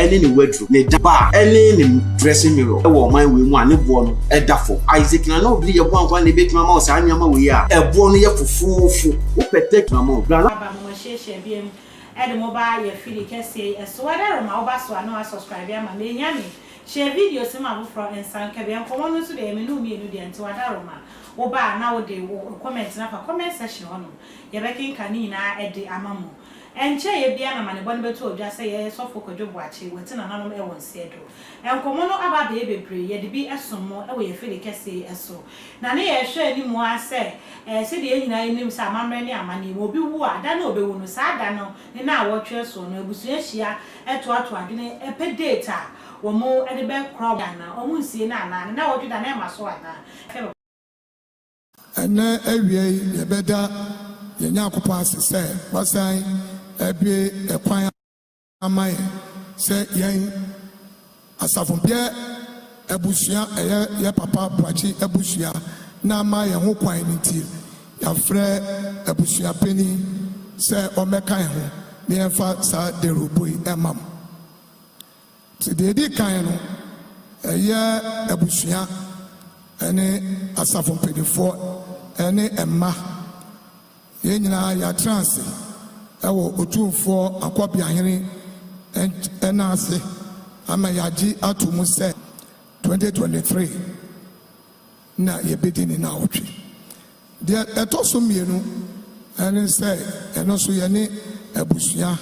Ɛne ne wardrobe, ne da bar, ɛne ne dressing mirror ɛwɔ ɔman wei mu a ne boɔ no ɛda fam. Isaac Nana Obiri yɛ boa nkwa na ebetumi ama wo saa nneɛma wei a ɛboɔ no yɛ fofoofo. Wopɛ tech ama wo bra. Aba mo hyehyɛ bi ɛde mo ba yɛ fili kɛseɛ ɛso ɛdɛ roma woba so a na wasubscribe ama me enya me share video si ma foforɔ nsa nka bi. Nkɔmmɔ no nso deɛ, ɛmɛ no mmienu deɛ, nti wada roma woba a na wode wo comment na fa comment section hɔnom, yɛbɛkenka ne nyinaa ɛde ama mo. Ɛnkyɛ yɛ bia na manebɔ no bɛto odwa sɛ yɛyɛ Sɔfo Kwadwo Boakye wɔte nananom ɛwɔ nseɛ do. Nkɔmmɔ no aba abɛyɛ bebree, yɛde bi ɛsom mo ɛwɔ yɛ fili kɛseɛ ɛso na ne yɛhwɛ anim a sɛ sɛdeɛ yɛn nyinaa yɛnim sɛ amammerɛ ne amanneɛ mu, obi wu a, da no obɛwu no, saa da no ne na a wɔtwerɛ soɔ no, abusua hyia ɛtoato adwene ɛpɛ date a wɔn ɛde bɛkora anaa wɔn nsie no anaa ne na wɔtwe da na ɛma so anaa. Ɛnɛ awie yi, yɛbɛda yɛn Nyankopɔn ase sɛ wasan abue ɛkwan ama yɛn sɛ yɛn asafompeɛ abusua, ɛyɛ yɛ papa Boakye abusua, na ama yɛn ho kwan no nti, yɛafrɛ abusua panin sɛ ɔmmɛka yɛn ho na yɛmfa saa dawurubɔ yi ɛma mo. Nti deɛ ɛdi kan no, ɛyɛ abusua ɛne asafo mpanimfoɔ ɛne mma, yɛn nyinaa yɛatena ase ɛwɔ Otumfoɔ Akɔbeahene ɛna ase ama yɛagye ato mu sɛ 2023 na yɛbɛdi ne naawɔtwe. Deɛ ɛtɔ so mmienu ɛne sɛ ɛno nso yɛne abusua